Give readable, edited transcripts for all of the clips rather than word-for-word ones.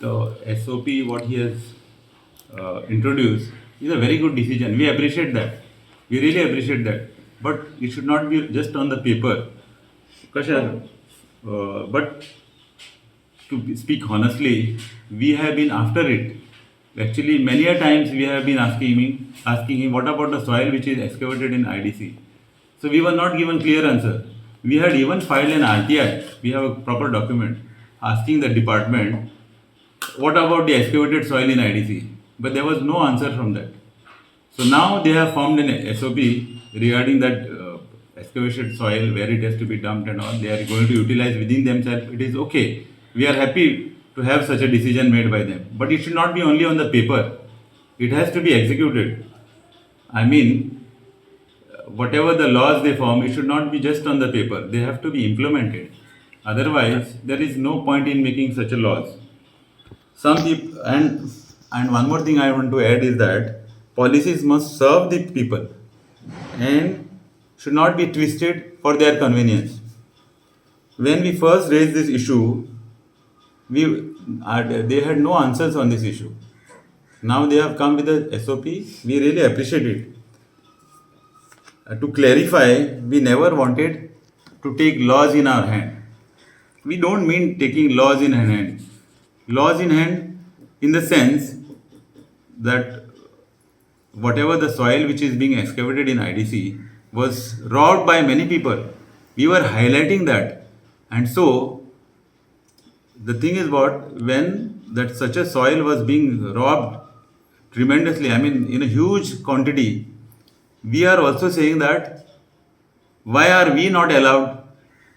The SOP what he has introduced is a very good decision. We appreciate that. We really appreciate that. But it should not be just on the paper. कशें, but to speak honestly, we have been after it. Actually, many a times we have been asking him, what about the soil which is excavated in IDC? So we were not given clear answer. We had even filed an RTI. We have a proper document asking the department, what about the excavated soil in IDC? But there was no answer from that. So now they have formed an SOP regarding that excavated soil, where it has to be dumped and all. They are going to utilize within themselves. It is okay. We are happy to have such a decision made by them. But it should not be only on the paper. It has to be executed. I mean, whatever the laws they form, it should not be just on the paper. They have to be implemented. Otherwise, there is no point in making such a laws. Some people and one more thing I want to add is that policies must serve the people and should not be twisted for their convenience. When we first raised this issue, we they had no answers on this issue. Now they have come with a SOP. We really appreciate it. To clarify, we never wanted to take laws in our hand. We don't mean taking laws in hand. Laws in hand in the sense that whatever the soil which is being excavated in IDC was robbed by many people. We were highlighting that. And so the thing is what, when that such a soil was being robbed tremendously, I mean, in a huge quantity, we are also saying that why are we not allowed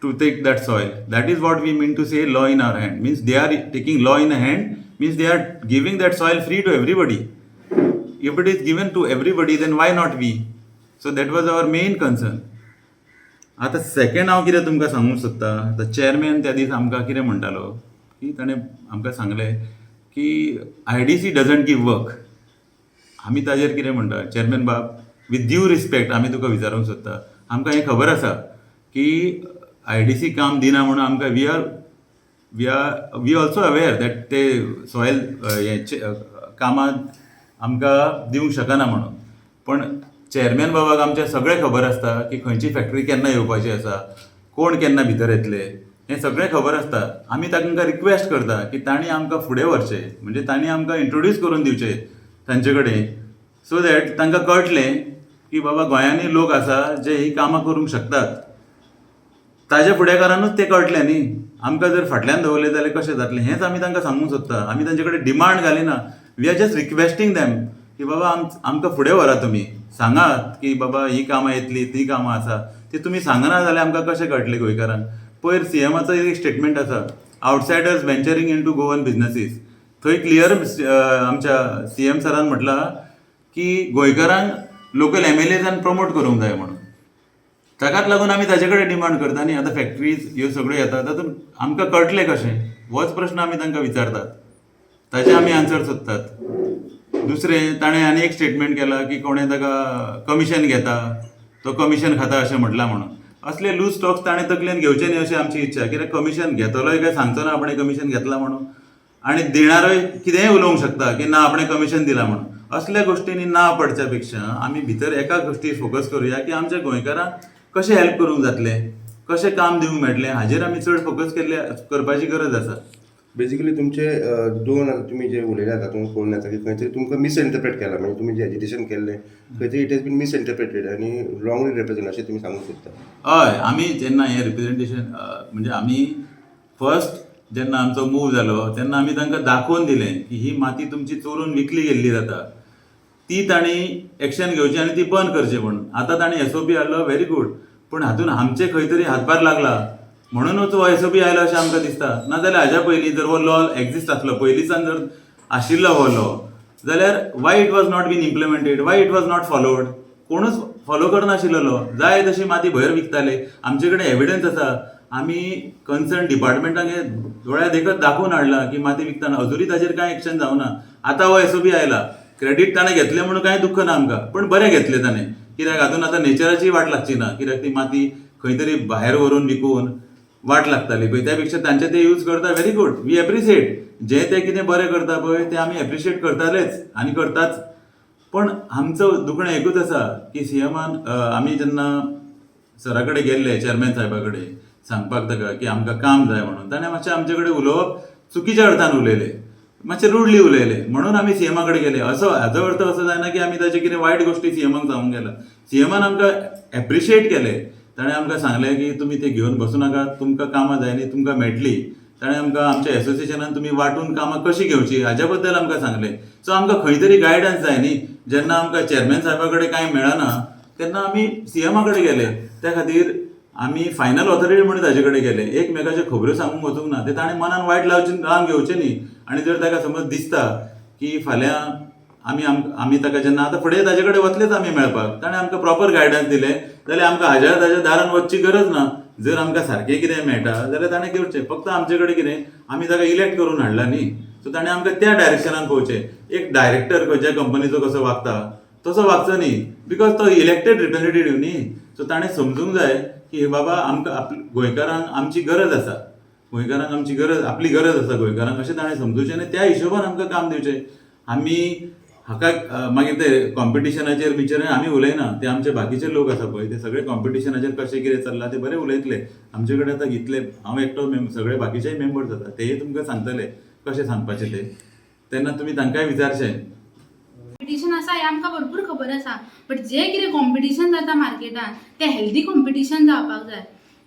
to take that soil? That is what we mean to say law in our hand. Means they are taking law in hand, means they are giving that soil free to everybody. If it is given to everybody, then why not we? So that was our main concern. आतां second हांव कितें तुमकां सांगूंक सोदता, आतां chairman त्या दीस आमकां कितें म्हणटालो की ताणें आमकां सांगलें की IDC doesn't give work. आमी ताजेर कितें म्हणटा, चेअरमॅन बाब, विथ ड्यू रिस्पेक्ट आमी तुका विचारूंक सोदता, आमकां हें खबर आसा की आयडीसी काम दिना म्हणून आमकां we are also aware that ते सॉयल हें कामां आमकां दिवंक शकना म्हणून. पण चेअरमॅन बाबाक आमचें सगळें खबर आसता की खंयची फॅक्टरी केन्ना येवपाची आसा, कोण केन्ना भितर येतले, हें सगळें खबर आसता. आमी तांकां रिक्वेस्ट करता की तांणी आमकां फुडें व्हरचें, म्हणजे तांणी आमकां इंट्रोड्यूस करून दिवचें तांचे कडेन, सो that तांकां कळटलें की बाबा गोंयांनी लोक आसा जे ही कामां करूंक शकतात. ताज्या फुडाकारानूच तें कळटलें न्ही. आमकां जर फाटल्यान दवरलें जाल्यार कशें जातलें? हेंच आमी तांकां सांगूंक सोदता. आमी तांचे कडेन डिमांड घालिना. We are just requesting them की बाबा आमकां फुडें व्हरात, तुमी सांगात की बाबा ही कामां येतली, ती कामां आसा, ती तुमी सांगना जाल्यार आमकां कशें कळटलें गोंयकारांक? पयर सीएमाचो एक स्टेटमेंट आसा, outsiders venturing into Goan businesses. थंय क्लियर आमच्या सीएम सरान म्हटलां की गोंयकारांक लोकल एमएलएजान प्रमोट करूंक जाय म्हणून. ताकाच लागून आमी ताजे कडेन डिमांड करता न्ही. आतां फॅक्टरीज ह्यो सगळ्यो येता, तातूंत आमकां कळटलें कशें? होच प्रश्न आमी तांकां विचारतात, ताजे आमी आन्सर सोदतात. दुसरें, ताणें आनी एक स्टेटमेंट केलां की कोणें ताका कमिशन घेता, तो कमिशन खाता अशें म्हटलां म्हणून. असले लूज टॉक्स ताणें तकलेन घेवचे न्ही अशें आमची इच्छा. कित्याक कमिशन घेतलोय काय सांगचो ना आपणें कमिशन घेतलां म्हणून, आनी दिणारोय कितेंय उलोवंक शकता की ना, आपणें कमिशन दिलां म्हणून. असल्या गोश्टींनी ना पडच्या पेक्षा आमी भितर एका गोश्टीर फोकस करुया की आमच्या गोंयकारांक कशें हेल्प करूंक जातलें, कशें काम दिवंक मेळटलें, हाजेर आमी चड फोकस केल्ले करपाची गरज आसा. बेसिकली तुमचे दोन आतां तुमी जे उलयले तातूंत कळून येता की खंय तरी तुमकां मिसइंटरप्रेट केला, म्हणजे तुमी जे एजिटेशन केल्लें खंय तरी it has been misinterpreted आनी रॉंगली रिप्रेझेंट अशें तुमी सांगूंक सोदता. हय, आमी जेन्ना हें रिप्रेझेंटेशन, म्हणजे आमी फर्स्ट जेन्ना आमचो मूव जालो तेन्ना आमी तांकां दाखोवन दिलें की ही माती तुमची चोरून विकली गेल्ली जाता, ती तांणी एक्शन घेवची आनी ती बंद करची म्हणून. आतां तांणी एसओपी हाडलो, व्हेरी गूड, पूण हातून आमचे खंय तरी हातभार लागला म्हणूनच हो एसओपी आयलो अशें आमकां दिसता. नाजाल्यार हाज्या पयलीं जर हो लॉ एक्झिस्ट आसलो, पयलींच्यान जर आशिल्लो हो लॉ जाल्यार why it was not been implemented? Why it was not followed? कोणूच फॉलो करनाशिल्लो लॉ. जाय तशी माती भायर विकताले. आमचे कडेन एविडन्स आसा. आमी कन्सर्न डिपार्टमेंटाक हे दोळ्या देखत दाखोवन हाडलां की माती विकतना. अजुनूय ताजेर कांय एक्शन जावना. आतां हो एसओपी आयला, क्रेडीट ताणें घेतलें म्हणून कांय दुख्ख ना आमकां, पण बरें घेतलें ताणें, कित्याक हातून आतां नेचराची वाट लागची ना, कित्याक ती माती खंय तरी भायर व्हरून विकून वाट लागताली पळय, त्या पेक्षा तांचे ते यूज करता. Very good, we appreciate. जे ते कितें बरें करता पळय तें आमी एप्रिशिएट करतालेच आनी करताच. पण आमचो दुखणें एकूच आसा की सीएमान, आमी जेन्ना सरा कडेन गेल्ले, चेअरमॅन साहेबा कडेन सांगपाक ताका की आमकां काम जाय म्हणून, ताणें मातशें आमचे कडेन उलोवप चुकीच्या अर्थान उलयलें, मातशें रुडली उलयलें, म्हणून आमी सीएमा कडेन गेले. असो हाजो अर्थ असो जायना की आमी ताचे कितें वायट गोश्टी सीएमाक सांगूंक गेला. सीएमान आमकां एप्रिशिएट केलें. ताणें आमकां सांगलें की तुमी ते घेवन बसूं नाका, तुमकां कामां जाय न्ही, तुमकां मेळटली. ताणें आमकां आमच्या एसोसिएशनान तुमी वांटून कामां कशीं घेवची हाज्या बद्दल आमकां सांगलें. सो आमकां खंय तरी गायडन्स जाय न्ही. जेन्ना आमकां चॅरमॅन साहेबा कडेन कांय मेळना तेन्ना आमी सीएमा कडेन गेले. त्या खातीर आमी फायनल ऑथॉरिटी म्हणून ताजे कडेन गेले. एकमेकाच्यो खबऱ्यो सांगूंक वचूंक ना. ते ताणें मनान वायट लावचें, लावन घेवचें न्ही. आनी जर ताका समज दिसता की फाल्यां आमी ताका जेन्ना आतां फुडें ताजे कडेन वतलेच आमी मेळपाक, ताणें आमकां प्रॉपर गायडन्स दिलें जाल्यार आमकां हाज्या ताज्या दारान वचची गरज ना. जर आमकां सारकें कितें मेळटा जाल्यार ताणें करचें. फक्त आमचे कडेन कितें, आमी ताका इलेक्ट करून हाडला न्ही, सो ताणें आमकां त्या डायरेक्शनान पळोवचें. एक डायरेक्टर खंयच्या कंपनीचो कसो वागता तसो वागचो न्ही, because तो इलेक्टेड रिप्रेझेंटेटीव न्ही. सो ताणें समजूंक जाय की बाबा आमकां गोंयकारांक आमची गरज आसा, गोंयकारांक आमची गरज, आपली गरज आसा गोंयकारांक, अशें ताणें समजूचें आनी त्या हिशोबान आमकां काम दिवचें. आमी हाका मागीर ते कॉम्पिटिशनाचेर बिचेर आमी उलयना, ते आमचे बाकीचे लोक आसा पळय ते सगळे कॉम्पिटिशनाचेर कशें कितें चल्लां ते बरें उलयतले. आमचे कडेन आतां इतले, हांव एकटो, सगळे बाकीचेय मेंबर्स आसा, तेय तुमकां सांगतले कशें सांगपाचें तें, तेन्ना तुमी तांकांय विचारचें. कॉम्पिटिशन आसा हें आमकां भरपूर खबर आसा, बट जें कितें कॉम्पिटिशन जाता मार्केटान तें हेल्दी कॉम्पिटिशन जावपाक जाय.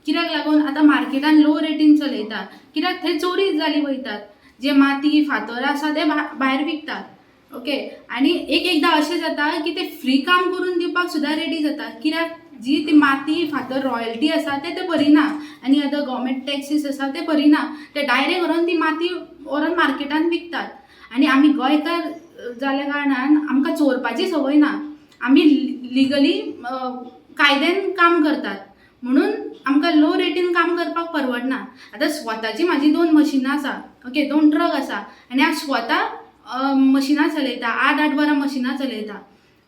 कित्याक लागून आतां मार्केटान लो रेटीन चलयता, कित्याक थंय चोरी जाली वयतात, जे माती फातर आसा ते भायर विकतात. ओके, आनी एक एकदां अशें जाता की ते फ्री काम करून दिवपाक सुद्दां रेडी जाता, कित्याक जी ती माती फातर रॉयल्टी आसा ते ते भरिना आनी आतां गव्हर्मेंट टॅक्सीस आसा ते भरिना, ते डायरेक्ट व्हरोन ती माती व्हरोन मार्केटान विकतात. आनी आमी गोंयकार जाल्या कारणान आमकां चोरपाची संवय ना, आमी लिगली कायद्यान काम करतात, म्हणून आमकां लो रेटीन काम करपाक परवडना. आतां स्वताची म्हाजी 2 मशिनां आसा, ओके, 2 ट्रक आसा आनी हांव स्वता मशिनां चलयता, 8-8 वरां मशिनां चलयता.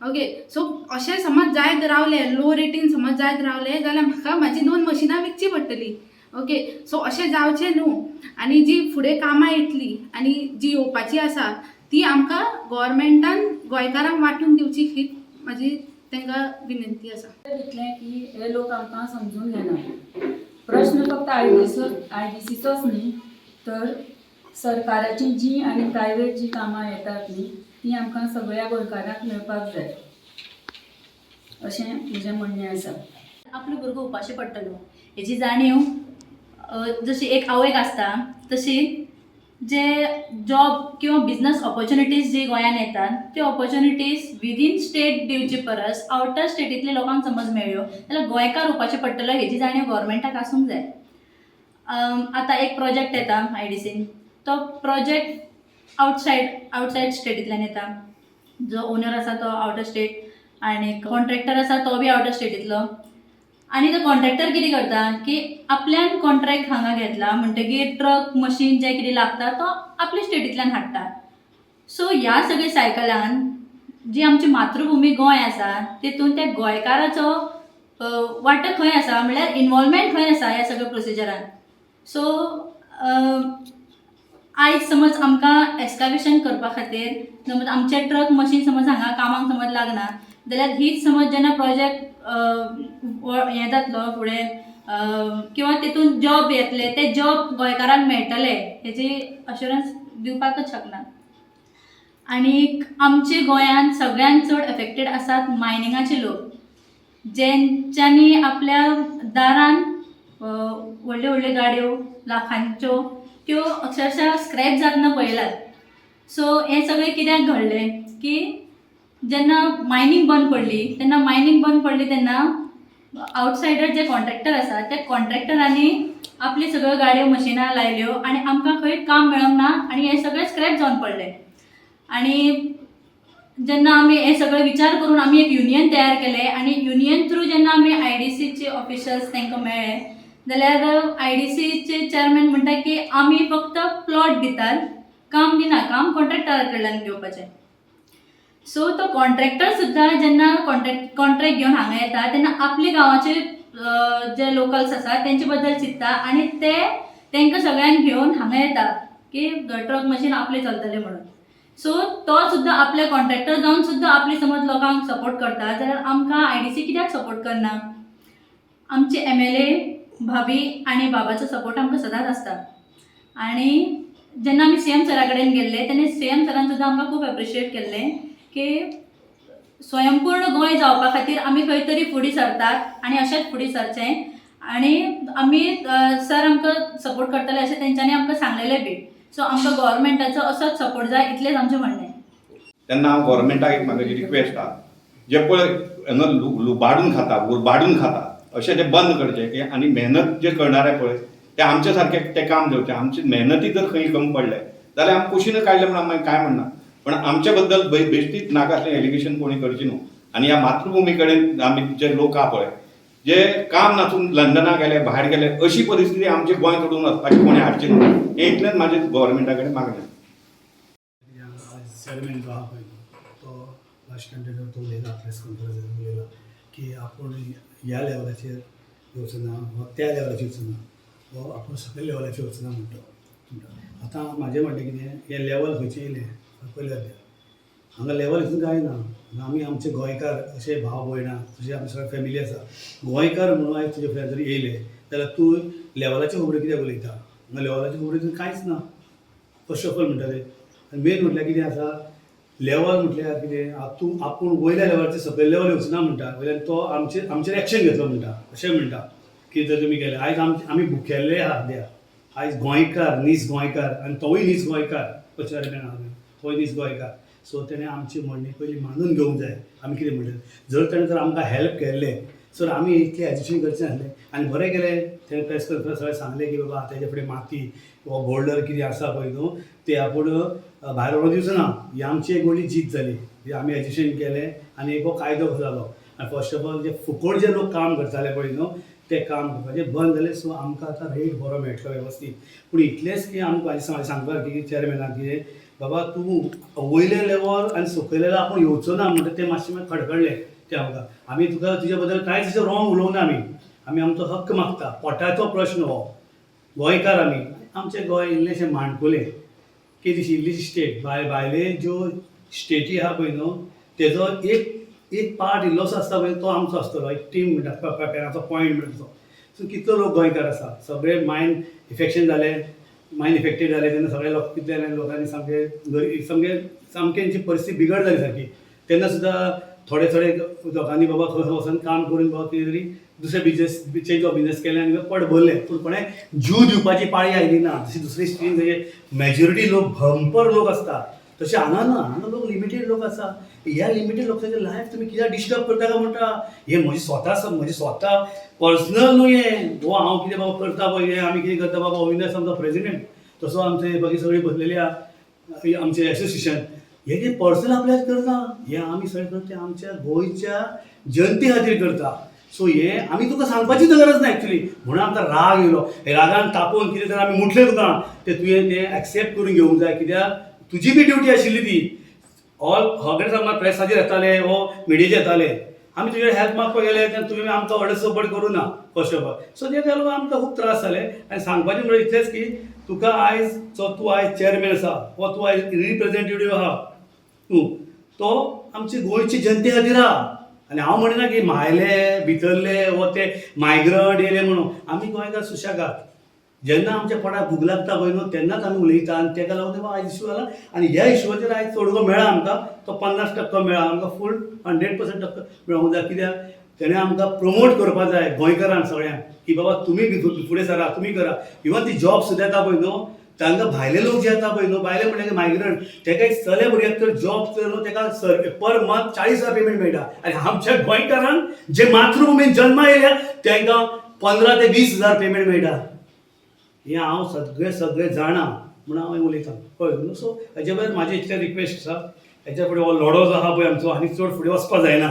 ओके, सो अशें समज जायत रावलें, लो रेटीन समज जायत रावलें जाल्यार म्हाका म्हाजी 2 मशिनां विकची पडटली. ओके, सो अशें जावचें न्हू. आनी जी फुडें कामां येतली आनी जी येवपाची आसा ती आमकां गव्हर्मेंटान गोंयकारांक वांटून दिवची ही म्हाजी तांकां विनंती आसा. इतलें की हे लोक आमकां समजून घेना. प्रश्न फक्त आयडीसीचोच न्ही, तर सरकाराची जी आनी प्रायवेट जी कामां येतात न्ही ती आमकां सगळ्या गोंयकारांक मेळपाक जाय अशें म्हजें म्हणणें आसा. आपलो भुरगो उपाशी पडटलो हेजी जाणीव जशी एक आवयक आसता तशी जे जॉब किंवा बिजनस ऑपॉर्च्युनिटीज जी गोंयान येतात त्यो ऑपॉर्च्युनिटीज विदीन स्टेट दिवचे परस आवटर स्टेटींतल्या लोकांक समज मेळ्ळ्यो जाल्यार गोंयकार उपाशी पडटलो हेजी जाणीव गव्हर्मेंटाक आसूंक जाय. आतां एक प्रोजेक्ट येता आयडीसीन, तो प्रोजेक्ट आवटसायड स्टेटींतल्यान येता, जो ओनर आसा तो आवट ऑफ स्टेट आनी कॉन्ट्रॅक्टर आसा तो बी आवट ऑफ स्टेटींतलो. आनी तो कॉन्ट्रॅक्टर कितें करता की आपल्यान कॉन्ट्रॅक्ट हांगा घेतला म्हणटगीर ट्रक मशीन जें कितें लागता तो आपल्या स्टेटींतल्यान हाडटा. सो ह्या सगळ्या सायकलान जी आमची मातृभुमी गोंय आसा तितून त्या गोंयकाराचो वांटो खंय आसा, म्हणल्यार इनवॉल्वमेंट खंय आसा ह्या सगळ्या प्रोसिजरान. सो आयज समज आमकां एस्कावेशन करपा खातीर समज आमचे ट्रक मशीन समज हांगा कामाक समज लागना जाल्यार हीच समज जेन्ना प्रोजेक्ट हें जातलो फुडें किंवा तितून जॉब येतले ते जॉब गोंयकारांक मेळटले हेजी अश्योरन्स दिवपाकच शकना. आनीक आमचे गोंयांत सगळ्यांत चड एफेक्टेड आसात मायनिंगाचे लोक, जेंच्यांनी आपल्या दारान व्हडल्यो व्हडल्यो गाडयो लाखांच्यो त्यो अक्षरशः स्क्रॅप जातना पळयल्यात. सो हें सगळें कित्याक घडलें की जेन्ना मायनींग बंद पडली तेन्ना मायनींग बंद पडली तेन्ना आवटसायडर जे कॉन्ट्रॅक्टर आसा त्या कॉन्ट्रॅक्टरांनी आपली सगळ्यो गाडयो मशिनां लायल्यो आनी आमकां खंय काम मेळोंक ना आनी हें सगळें स्क्रॅप जावन पडलें. आनी जेन्ना आमी हे सगळे विचार करून आमी एक युनियन तयार केलें आनी युनियन थ्रू जेन्ना आमी आयडीसीचे ऑफिशल्स तांकां मेळ्ळे जाल्यार आयडीसीचे चेअरमॅन म्हणटा की आमी फक्त प्लॉट दितात, काम दिना, काम कॉन्ट्रॅक्टरा कडल्यान घेवपाचें. सो तो कॉन्ट्रॅक्टर सुद्दां जेन्ना कॉन्ट्रॅक्ट घेवन हांगा येता तेन्ना आपल्या गांवाचे जे लोकल्स आसा तेंचे बद्दल चिंत्ता आनी ते तांकां सगळ्यांक घेवन हांगा येता की ट्रक मशीन आपले चलतले म्हणून. सो तो सुद्दां आपले कॉन्ट्रॅक्टर जावन सुद्दां आपले समज लोकांक सपोर्ट करता जाल्यार आमकां आयडीसी कित्याक सपोर्ट करना? आमचे एमएलए भाभी आनी बाबाचो सपोर्ट आमकां सदांच आसता. आनी जेन्ना आमी सीएम सरा कडेन गेल्ले तेन्ना सीएम सरान सुद्दां आमकां खूब एप्रिशिएट केल्लें की स्वयंपूर्ण गोंय जावपा खातीर आमी खंय तरी फुडें सरतात आनी अशेंच फुडें सरचें आनी आमी सर आमकां सपोर्ट करतले अशें तेंच्यांनी आमकां सांगलेलें बी. सो आमकां गोवोरमेंटाचो असोच सपोर्ट जाय, इतलेंच आमचें म्हणणें. तेन्ना हांव गोवोरमेंटाक एक म्हाजी रिक्वेस्ट आहा, जे पळय हांगा लुबाडून खाता, उरबाडून खाता, अशें तें बंद करचें की आनी मेहनत जे करणारे पळय ते आमचे सारके तें काम घेवचें. आमची मेहनती जर खंय कमी पडले जाल्यार आमी कुशीन काडले म्हण आमी कांय म्हणना, पण आमचे बद्दल बेश्टीच नाका असलें एलिगेशन कोणी करची न्हू. आनी ह्या मातृभुमी कडेन आमी जे लोक आहा पळय जे काम नासून लंडनाक गेले, भायर गेले, अशी परिस्थिती आमचे गोंय सोडून वचपाची कोणी हाडची न्हू, हें इतलेंच म्हाजें गोवोरमेंटा कडेन मागणें. आज चेअरमॅन जो आहा पळय तो लास्ट टायम तो उलयला, प्रेस कॉन्फरन्सार उलयला की आपूण ह्या लेवलाचेर येवचो ना वा त्या लेवलाचेर वचना वा आपूण सकयल लेवलाचेर वचना म्हणटा म्हणटा. आतां म्हाजें म्हणणें कितें, हें लेवल खंयचें येयलें पयलें अध्याय हांगा लेवल हितून कांय ना. हांगा आमी आमचे गोंयकार अशे भाव भयणां तशें आमची सगळी फॅमिली आसा. गोंयकार म्हणून आयज तुजे फुड्यान जर येयले जाल्यार तूं लेवलाचे खबऱ्यो कित्याक उलयता? हांगा लेवलाचे खबऱ्यो तितून कांयच ना. फर्स्ट ऑफ ऑल म्हणटा तें. आनी मेन म्हटल्यार कितें आसा, लेवल म्हटल्यार कितें, तूं आपूण वयल्या लेवलाचेर सकयल लेवल वचना म्हणटा, वयल्यान तो आमचेर एक्शन घेतलो म्हणटा, अशें म्हणटा की जर तुमी केलें आयज आमी भुकेल्ले आहा सद्या. आयज गोंयकार नीज गोंयकार आनी तोवूय नीज गोंयकार, चेअरमॅन आहा तोवूय नीज गोंयकार. सो तेणें आमची म्हणणें पयलीं मानून घेवंक जाय. आमी कितें म्हणटा, जर तेणें जर आमकां हेल्प केल्लें सर आमी इतलें एजिटेशन करचें नासलें. आनी बरें केलें तेणें प्रेस कॉन्फरन्स सगळें सांगलें की बाबा तेजे फुडें माती वा बोल्डर कितें आसा पळय न्हू ते आपूण भायर व्हरोन दिवचो ना. ही आमची एक व्हडली जीत जाली की आमी एजिटेशन केलें आनी एक हो कायदो कसो जालो. आनी फर्स्ट ऑफ ऑल जे फुकट जे लोक काम करताले पळय न्हू ते काम करपाचें बंद जालें. सो आमकां आतां रेट बरो मेळटलो वेवस्थीत. पूण इतलेंच की आमकां सांगपाक की चेअरमॅनाक कितें बाबा तूं वयलें लेवल आनी सकयलें लेवल आपूण येवचो ना म्हणटा तें मातशें मागीर खडखडलें तें आमकां. आमी तुका तुजे बद्दल कांयच अशें रॉंग उलोवंक ना. आमी आमचो हक्क मागता, पोटाचो प्रश्न हो. गोंयकार आमी, आमचें गोंय इल्लेशें माणकुलें की तशी इल्लीशी स्टेट, भायले ज्यो स्टेटी आहा पळय न्हू तेजो एक एक पार्ट इल्लोसो आसता पळय तो आमचो आसतलो, एक टीम म्हणटा पेनाचो पॉयंट म्हणटा तो. सो कितलो लोक गोंयकार आसा, सगळे मायंड इफेक्शन जालें, मायंड इफेक्टेड जालें तेन्ना सगळे लोक कितले लोकांनी सामके गरीब सामके सामके तेंची परिस्थिती बिगड जाली सारकी. तेन्ना सुद्दां थोडे थोडे लोकांनी बाबा खंय वचोन काम करून बाबा कितें तरी दुसरे बिजनेस चेंज ऑफ बिजनेस केलें आनी पोट भरलें. पूण कोणें जीव दिवपाची पाळी आयली ना. जशी दुसरी स्टेटीन जशे मेजॉरिटी लोक भंपर लोक आसता तशें हांगा ना. हांगा लोक लिमिटेड लोक आसा. ह्या लिमिटेड लोकांचे लायफ तुमी कित्याक डिस्टर्ब करता काय म्हणटा. हें म्हजें स्वता, म्हजें स्वता पर्सनल न्हू हें. हो हांव कितें बाबा करता पळय, हें आमी कितें करता बाबा, अविनाश आमचो प्रेजिडेंट तसो आमचे बाकी सगळीं बसलेली आहा आमचें एसोसिएशन, हें कितें पर्सनल आपल्याक करना, हें आमी सगळें करता तें आमच्या गोंयच्या जनते खातीर करता. सो हें आमी तुका सांगपाचीच गरज ना एक्चुली. म्हणून आमकां राग येयलो, हे रागान तापोवन कितें तर आमी मुटलें तुका, तें तुवें तें एक्सेप्ट करून घेवंक जाय कित्याक तुजी बी ड्युटी आशिल्ली ती. ऑल सगळे सामकार प्रेसाचेर येताले वो मिडियाचेर येताले, आमी तुजे हेल्प मागपाक गेले तेन्ना तुवें आमकां व्हडलो सपोर्ट करूं ना फर्स्ट ऑफ ऑल. सो तेका लागून आमकां खूब त्रास जाले. आनी सांगपाचें म्हणल्यार इतलेंच की तुका आयज जो तूं आयज चेअरमॅन आसा वो तूं आयज रिप्रेजेंटेटीव आहा तूं, तो आमची गोंयची जनते खातीर आहा. आनी हांव म्हणिना की भायले भितरले वो ते मायग्रंट येयले म्हणून, आमी गोंयकार सुशेगाद. जेन्ना आमच्या पोटाक भूक लागता पळय न्हू तेन्नाच आमी उलयता. आनी तेका लागून आयज इशू जाला. आनी ह्या इशुवाचेर आयज तोडगो मेळ्ळा आमकां, तो 50% मेळ्ळा आमकां, फूल 100% मेळोंक जाय. कित्याक तेणें आमकां प्रमोट करपा जाय गोंयकारांक सगळ्यांक की बाबा तुमी फुडें सरा, तुमी करा. इवन ती जॉब सुद्दां येता पळय न्हू तांकां भायले लोक जे येता पळय न्हू, भायले म्हणल्यार मायग्रंट, तेका एक चले भुरग्याक तर जॉब तर न्हू तेका सर पर मंथ 40,000 पेमेंट मेळटा. आनी आमच्या गोंयकारांक जे मातृभुमीन जल्मा येयल्या तांकां 15 ते 20 हजार पेमेंट मेळटा. हें हांव सगळें सगळें जाणा म्हणून हांव हें उलयतां, कळ्ळें न्हू. सो हेजे बद्दल म्हाजी इतलें रिक्वेस्ट आसा, हेच्या फुडें हो लढो जो आहा पळय आमचो आनी चड फुडें वचपा जायना,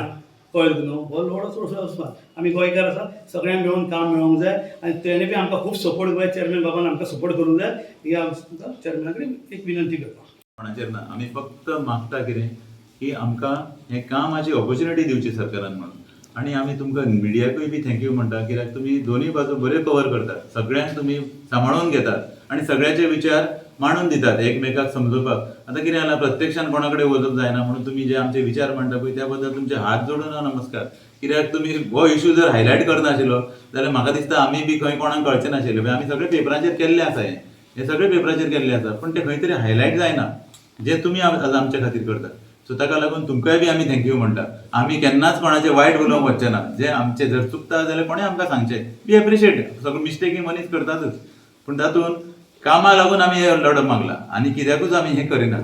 कळ्ळें न्हू. हो लढो चड फुडें वचपा, आमी गोंयकार आसा, सगळ्यांक मेळून काम मेळोंक जाय. आनी तेणें बी आमकां खूब सपोर्ट जाय, चेअरमॅन बाबान आमकां सपोर्ट करूंक जाय, ही हांव चेअरमॅना कडेन एक विनंती करता. कोणाचेर ना, आमी फक्त मागता कितें की आमकां हें कामाची ऑपॉर्च्युनिटी दिवची सरकारान म्हणून. आनी आमी तुमकां मिडियाकूय बी thank you म्हणटा, कित्याक तुमी दोनूय बाजू बऱ्यो कवर करतात, सगळ्यांक तुमी सांबाळून घेतात आनी सगळ्यांचे विचार मांडून दितात एकमेकाक समजोवपाक. आतां कितें जालां, प्रत्यक्षान कोणा कडेन वचप जायना म्हणून तुमी जे आमचे विचार मांडटा पळय त्या बद्दल तुमचे हात जोडून हांव नमस्कार, कित्याक तुमी हो इशू जर हायलायट करनाशिल्लो जाल्यार म्हाका दिसता आमी बी खंय कोणाक कळचें नाशिल्लें. म्हणजे आमी सगळे पेपरांचेर केल्लें आसा, हें हें सगळें पेपराचेर केल्लें आसा, पूण तें खंय तरी हायलायट जायना जें तुमी आज आमच्या खातीर करता. सो ताका लागून तुमकांय बी आमी thank you म्हणटा. आमी केन्नाच कोणाचें वायट उलोवंक वचचे ना, जें आमचें जर चुकता जाल्यार कोणें आमकां सांगचें, we appreciate. सगळे मिस्टेकी मनीस करतातच, पूण तातूंत कामा लागून आमी हे लढप मागला आनी कित्याकूच आमी हें करिना.